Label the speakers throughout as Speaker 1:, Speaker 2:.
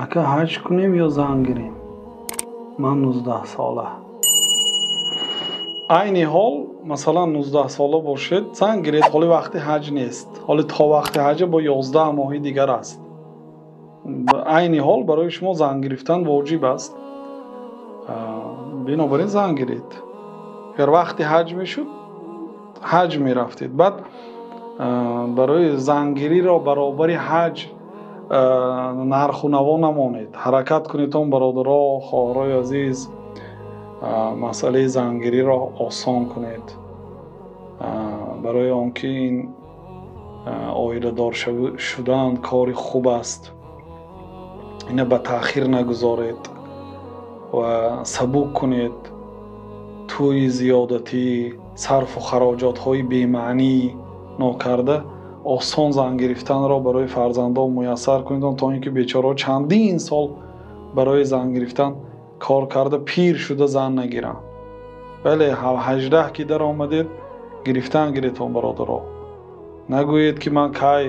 Speaker 1: Ака, ҳаҷ кунем ё зан гирем? Ман 19-сола. Айни ҳол, масалан, 19-сола бошед, зан гиред. Ҳоли вақти ҳаҷ нест, ҳоли то вақти ҳаҷа бо 11 моҳи дигар аст. Айни ҳол барои шумо зан гирифтан воҷиб аст, бинобар ин зан гиред. Агар вақти ҳаҷ мешуд, ҳаҷ мерафтед. Баъд барои зангириро баробари ҳаҷ нарху наво намонед, ҳаракат кунедон, бародаро, хоҳарои азиз, масъалаи зангириро осон кунед, барои он ки ин оиладор шудан кори хуб аст. Ина ба таъхир нагузоред ва сабук кунед. Тӯи зиёдатӣ, сарфу хароҷотҳои бемаънӣ нокарда, осон зан гирифтанро барои фарзандон муяссар кунед, то ин ки бечораҳо чандин сол барои зан гирифтан кор карда, пир шуда зан нагиранд. Бале, 18 ки даромадед, гирифтан гиретон, бародаро. Нагӯед, ки ман кай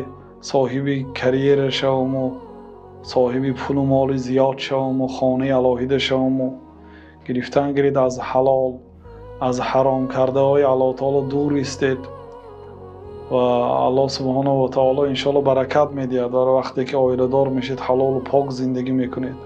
Speaker 1: соҳиби карьера шаваму соҳиби пулу моли зиёд шаваму хонаи алоҳида шаваму. Гирифтан гиред аз ҳалол, аз ҳаром кардаҳои Аллоҳ таоло дур истед ва Аллоҳ субҳонаҳу ва таоло иншоалло баракат медиҳад. Дар вақте ки оиладор мешед, ҳалолу пок зиндагӣ мекунед.